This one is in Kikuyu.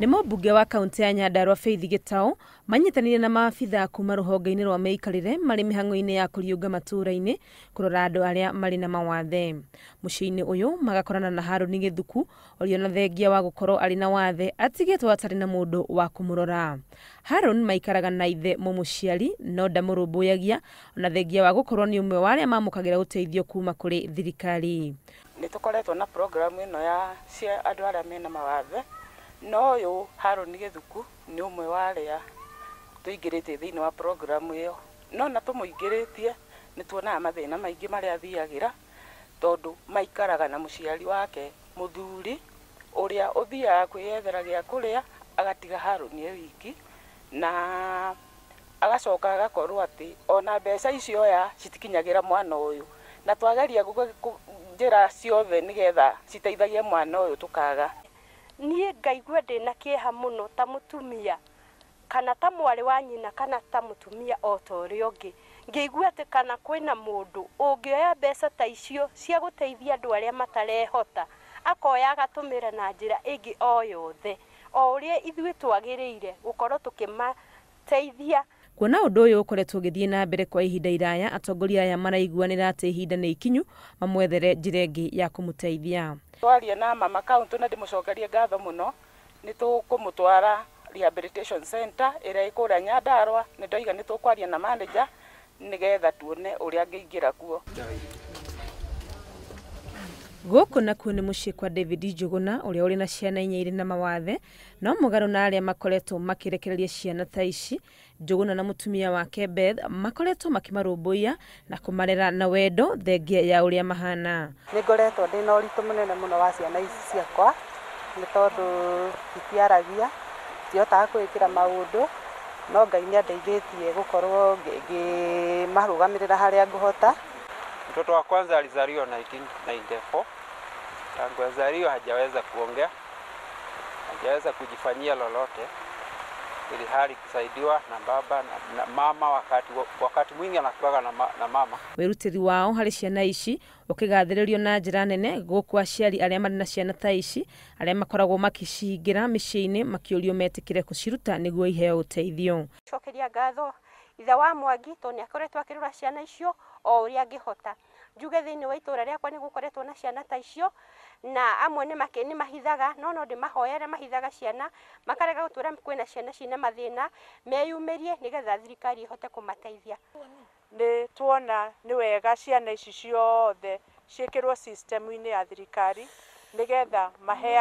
Nĩ mũmbunge wa kaunti ya Nyandarua Faith Gitau manyitanĩire na maabithaa kuma rũhonge-inĩ rwa mĩikarĩre marĩ mĩhang'o-inĩ ya kũriũnga matũũra-inĩ kũrora andũ arĩa marĩ na mawathe. Mũciĩ-inĩ ũyũ magakorana na Harũni Gĩthuku ũrĩa ona thengia wa gũkorwo arĩ na wathe atigĩtwo atarĩ na mũndũ wa kũmũrora. Harũn maikaraga na ithe mũmũciari no ndamũrũmbũyagia ona thengia wa gũkorwo nĩ ũmwe wa arĩa mamũkagĩra ũteithio kuma kũrĩ thirikari. Nĩ tũkoretwo na program ĩno ya cia andũ arĩa mena mawathe, no ũyũ Harũni Gĩthuku nĩ ũmwe wa arĩa tũingĩrĩtie thĩinĩ wa program ĩyo. No na tũmũingĩrĩtie nĩ tuonaga mathĩna maingĩ marĩa athiagĩra, tondũ maikaraga na mũciari wake mũthuri ũrĩa ũthiaga kwĩyethera gĩa kũrĩa agatiga Harũni e wiki, na agacoka agakorwo atĩ ona mbeca icio oya citikinyagĩra mwana ũyũ, na twageria njĩra ciothe nĩgetha citeithagie mwana ũyũ tũkaga. Niĩ ngaigua ndĩna kĩeha mũno ta mũtumia kana ta mwarĩ wa nyina kana ta mũtumia o ta ũrĩa ũngĩ, ngĩigua atĩ kana kwĩna mũndũ ũngĩoya mbeca ta icio cia gũteithia andũ arĩa matarehota akoya agatũmĩra na njĩra ĩngĩ o yothe o ũrĩa ithuĩ twagĩrĩire gũkorwo tũkĩmateithia. Kuona ũndũ ũyũ ũkoretwo ũgĩthiĩ na mbere kwa ihinda iraya, atongoria aya maraiguanĩra atĩ ihinda nĩ ikinyu mamwethere njĩra ĩngĩ ya kũmũteithia. Twaria na mama kaunti na ndĩmũcokerie ngatho mũno, nĩ tũkũmũtwara rehabilitation center ĩrĩa ĩ kũrĩa Nyandarua. Nĩ ndoiga nĩ tũkwaria na manager nĩgetha tuone ũrĩa angĩingĩra kuo. Gũkũ nakuo nĩ mũciĩ kwa David Njuguna ũrĩa ũrĩ na ciana inya irĩ na mawathe, no mũgarũ na arĩa makoretwo makĩrekereria ciana ta ici, Njuguna na mũtumia wake Beth makoretwo makĩmarũmbũiya na kũmarera na wendo thengia ya ũrĩa mahana. Nĩ ngoretwo ndĩna ũritũ mũnene mũno wa ciana ici ciakwa, nĩ tondũ itiaragia, itihotaga kwĩĩkĩra maũndũ, no Ngai nĩ andeithĩtie gũkorwo ngĩmarũgamĩrĩra harĩa ngũhota. Mtoto wa kwanza alizaliwa 1994. Tangu azaliwa hajaweza kuongea, hajaweza kujifanyia lolote, ili hali kusaidiwa na baba na mama. Wakati mwingi anakuwa na mama. Wĩrutĩri wao harĩ ciana ici ũkĩgathĩrĩrio na njĩra nene gũkũ aciari arĩa marĩ na ciana ta ici arĩa makoragwo makĩcingĩra mĩciĩ-inĩ makĩũrio metĩkĩre kũciruta nĩguo iheo ũteithio. Cokeria ngatho ithe wa Mwangi tondũ nĩ akoretwo akĩrora ciana icio o ũrĩa angĩhota. Njuge thĩinĩ wa itũra rĩakwa nĩ gũkoretwo na ciana ta icio, na amwe nĩ mahithaga, no no ndĩmahoere arĩa mahithaga ciana makarega gũtwĩra kwĩna ciana ciĩna mathĩna, meyumĩrie nĩgetha thirikari ĩhote kũmateithia. Nĩ tuona nĩ wega ciana ici ciothe ciĩkĩrwo system-inĩ ya thirikari nĩgetha mahea